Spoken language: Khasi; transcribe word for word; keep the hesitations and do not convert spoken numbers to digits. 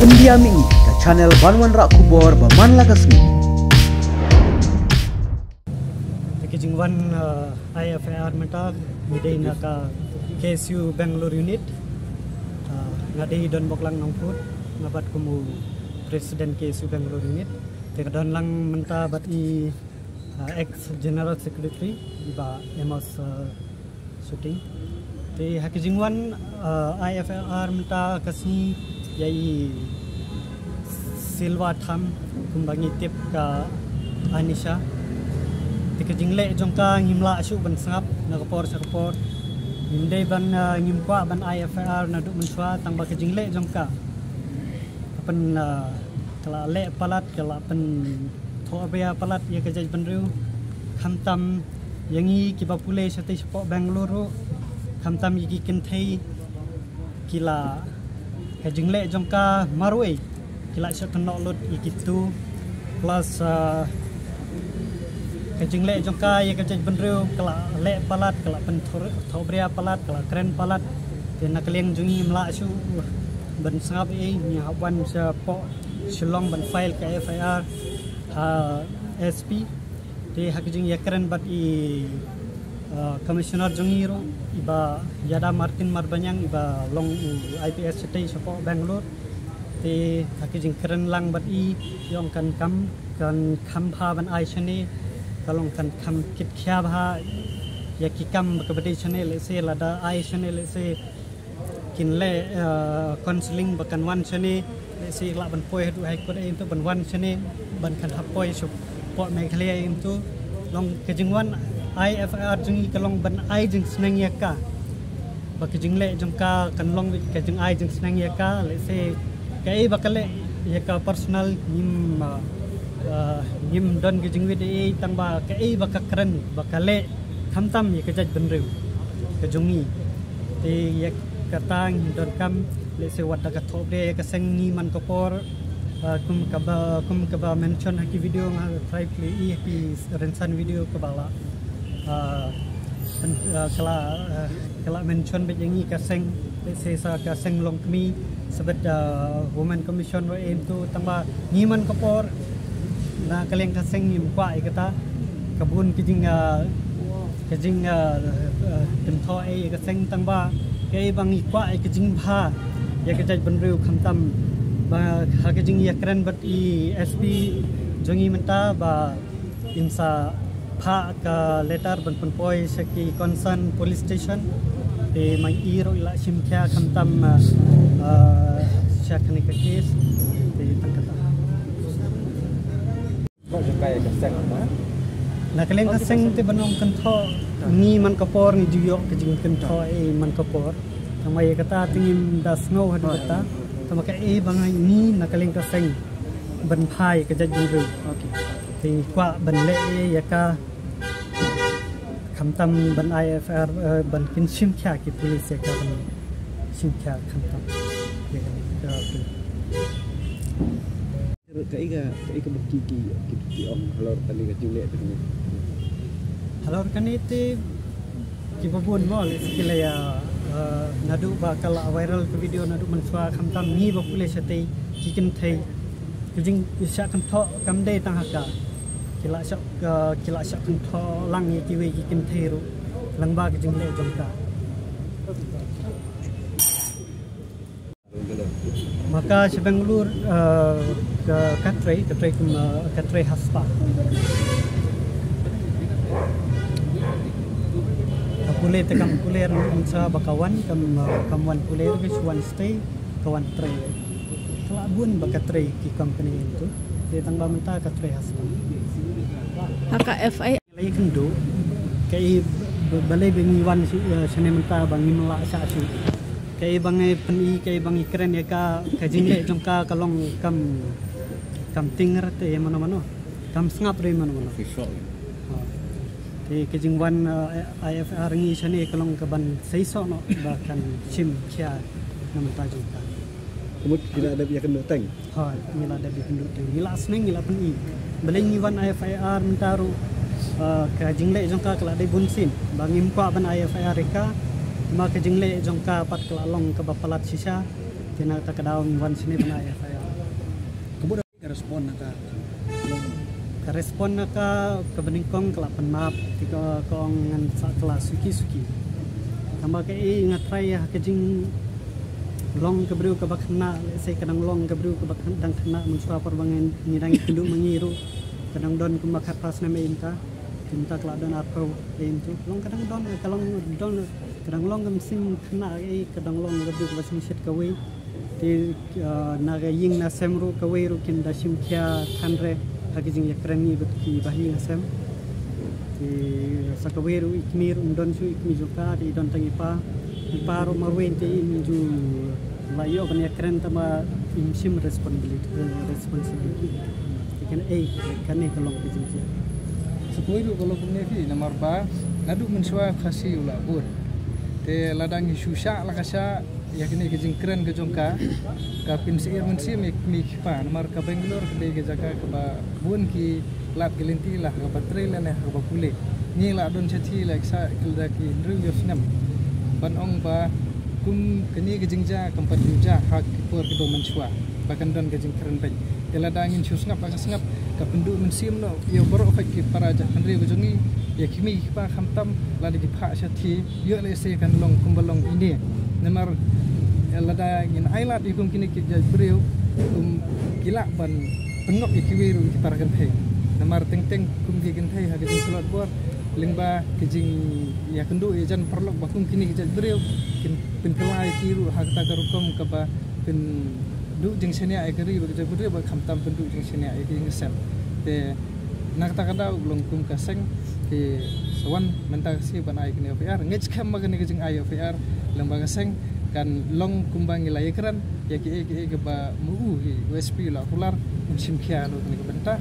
India Mini, ka channel ban wanrah khubor ba man la ka sngi. Te ka jingwan, uh, I F I R mynta ngi dei na ka K S U Bangalore Unit. Uh, nga dei Don Boklang Nongput, nga bat kum u President K S U Bangalore Unit. Te ka don lang mynta bad i, uh, ex General Secretary, i Bah Amos, uh, Suting. Te ha ka jingwan, uh, I F I R mynta ka sngi ïa i Silva Tham kumba ngi tip ka Anisha. Te ka jingleh jong ka ngim lah shuh ban sngap na ka por sha ka por. Ngim dei ban, uh, ngim kwah ban I F I R naduh mynshuwa tang ba ka jingleh jong ka ka pyn, uh, ka la leh palat, ka la pyn thohbria palat ïa ka jaitbynriew. Khamtam ïa ngi kiba pule shatei shapoh Bangalore ruh, khamtam ïa ki kynthei ki la, ka jingleh jong ka marwei ki la shah kynnoh lut ïa kitu. Plus, uh, ka jingleh jong ka ïa ka jaitbynriew ka la leh palat, ka la pyn thor-, thohbria palat, ka la kren palat. Te na ka liang jong ngi ngim lah shuh ban sngap ei, ngi hap wan shapoh Shillong ban file ka F I R ha S P. Te ha ka jingïakren bad i, uh, Commissioner jong ngi ruh, i Bah Yada Martin Marbaniang, iba long u I P S shatei shapoh Bangalore. Te ha ka jingkren lang bad i, i ong kan kham, kan kham bha ban ai shane, ka long kan kham kit khia bha ïa ki kam ba ka ba dei shane, lehse lada ai shane, lehse kin leh, uh, counselling ba kan wan shane, lehse lah ban poi haduh High Court ei tu ban wan shane, ban kan hap poi shapoh Meghalaya ei tu. Long ka jingwan I F I R jong ngi ka long ban ai jingsneng ïa ka, ba ka jingleh jong ka kan long ka jingai jingsneng ïa ka. Lehse kaei ba ka leh ïa ka personal ngim, uh, uh, ngim don ka jingwit ei, tang ba kaei ba ka kren ba ka leh khamtam ïa ka jaitbynriew ka jong ngi. Te ïa kata ngi donkam, lehse wat da ka thohbria ïa ka seng, ngi man ka por, uh, kum kaba, kum kaba mention ha ki video, nga try plie ha ki rynsan video kaba la, uh, pen-, uh, ka la, uh, ka la mention beit ïa ngi ka seng, lehse sa ka seng longkmie, sa beit, uh, Women Commission ruh ei tu, tang ba ngi man ka por na ka liang ka seng ngim kwah ïa kata. Ka bun ka jing, uh, ka jing, uh, uh, kynthoh ei ïa ka seng, tang ba kaei ba ngi kwah ïa ka jingbha ïa ka jaitbynriew, khamtam ba ha ka jingïakren bad i S P jong ngi mynta ba in sa phah ka letter ban pynpoi sha ki concern police station. Te ma i ruh i la shim khia khamtam, uh, uh, sha kane ka case. Te tang kata. Ko jong ka ïa ka seng ma? Na ka liang ka seng te ban ong kynthoh, ngi man ka por ngi ju ïoh ka jingkynthoh ei man ka por. Tang ba ïa kata te ngim da sngew haduh kata. Tang ba kaei ba ngi na ka liang ka seng ban phai ka jaitbynriew. Okay. Te ngi kwah ban leh ei ïa ka khamtam ban I F I R, eh, ban kin shim khia ki police ïa ka ban shim khia khamtam. Ïa ka, okay. Kaei ka, kaei kaba ki, ki, ki, ki ong halor kane ka jingleh te kane? Halor kane te kiba bun mo, lehse ki la ïa, uh, naduh ba ka la viral ka video naduh mynshuwa, khamtam ngi ba pule shatei ki kynthei. Ka jingshah kynthoh kam dei tang ha ka. Ki la shah, uh, ki la shah kynthoh lang ïa kiwei ki kynthei ruh lyngba ka jingleh jong ka. Ma ka sha Bangalore, eh, ka, ka trei, ka trei kum, eh, ka trei ha spa. Ka pule te kam pule ruh, mynta ba ka wan, kam, eh, kam wan pule ruh, ka shu wan stay, ka wan trei. Ka la bun ba ka trei ki company tu. Te tang ba mynta ka trei ha spa. Ha ka F I Lei kynduh, kaei ba, balei ba ngi wan shi, eh, shane mynta ba ngim lah shah shuh. Kaei ba ngi pyni, kaei ba ngi kren ïa ka, ka jingleh jong ka ka long kam, kam tieng re te ïa mano mano. Kam sngap re ïa mano mano. Seisoh. Ha. Te ka jingwan, eh, I F R ngi shane ka long kaban seisoh noh ba kan shim khia na bynta jong ka. Ka mut ki la dep ïakynduh teng. Hooid, ngi la dep ïakynduh teng. Ngi la sneng, ngi la pyni. Balei ngi wan I F I R mynta ruh, ah, ka jingleh jong ka ka la dei bunsien. Ba ngim kwah ban I F I R ïa ka. Ma ka jingleh jong ka pat ka la long kaba palat shisha. Te na kata ka daw ngi wan shane ban ai F I R. Ka bud ka respond na ka. Ka respond na ka, kaba nyngkong ka la pan map, te ka, ka ong ngan sa kylla suki suki. Tangba kaei nga try ha ka jinglong ka briew kaba khynnah, lehse ka dang long ka briew kaba khyn-, dang khynnah, mynshuwa por ba ngi dang ïakynduh ma ngi ruh ka dang don kumba khatphra snem ïa mynta. Te mynta ka la don arphew ïa mynta. Long ka dang don, ka long don, ka dang long ka mynsiem khynnah, eh, ka dang long ka briew kaba sngewsih kawei. Te, eh, na ka ïing na sem ruh kawei ruh kin da shim khia than re ha ki jingïakren ngi bad ki bahaïing hasem. Te sa kawei ruh i kmie ruh ym don shuh, i kmie jong ka te i don tang i pa. I pa ruh marwei te im ju la ïoh ban ïakren, tangba im shim responsibility, eh, responsibility. Te kane, eh, kane ka long ka jingkit. Sa kawei ruh ka long kumne phi, namar ba naduh mynshuwa Khasi u la bun. Te lada ngi shu shah la ka shah ïa kane ka jingkren ka jong ka, ka pynsyier mynsiem ïa ki kmie ki kpa, namar ka Bangalore ka dei ka jaka kaba bun ki lad ki lynti, la ha kaba trei lane ha kaba pule. Ngi la don shathie la ki sah ki la ki hynriew ïa snem. Ban ong ba kum kane ka jingjia kam pat ju jia ha ki por kiba mynshuwa ba kan don ka jingkren beiñ. Te lada ngin shu sngap la ka sngap, ka pynduh mynsiem noh ïa baroh ki para jakhynriew ka jong ngi, ïa ki kmie ki kpa khamtam lada ki phah shathie. Ïoh lehse kan long kumba long ine. Namar, eh, lada ngin ailad ïa kum kine ki jait briew, kum ki lah ban pynngop ïa kiwei ruh ki para kynthei. Namar teng teng kum ki kynthei ha ka jingtlot bor lyngba ka jingïakynduh ïajan paralok ba kum kine ki jait briew kin pynkylla ïa ki ruh ha kata ka rukom kaba pynduh jingshaniah ïa ka ri bad ka jaitbynriew bad khamtam pynduh jingshaniah ïa ka ïing ka sem. Te na kata ka daw long kum ka seng ki sa wan mynta ka sngi ban ai kane F I R. Ngeit skhem ba kane ka jingai F I R lyngba ka seng kan long kumba ngi la ïakren ïa kiei kiei kiba ma u hi u S P la kular, un shim khia noh kane ka bynta.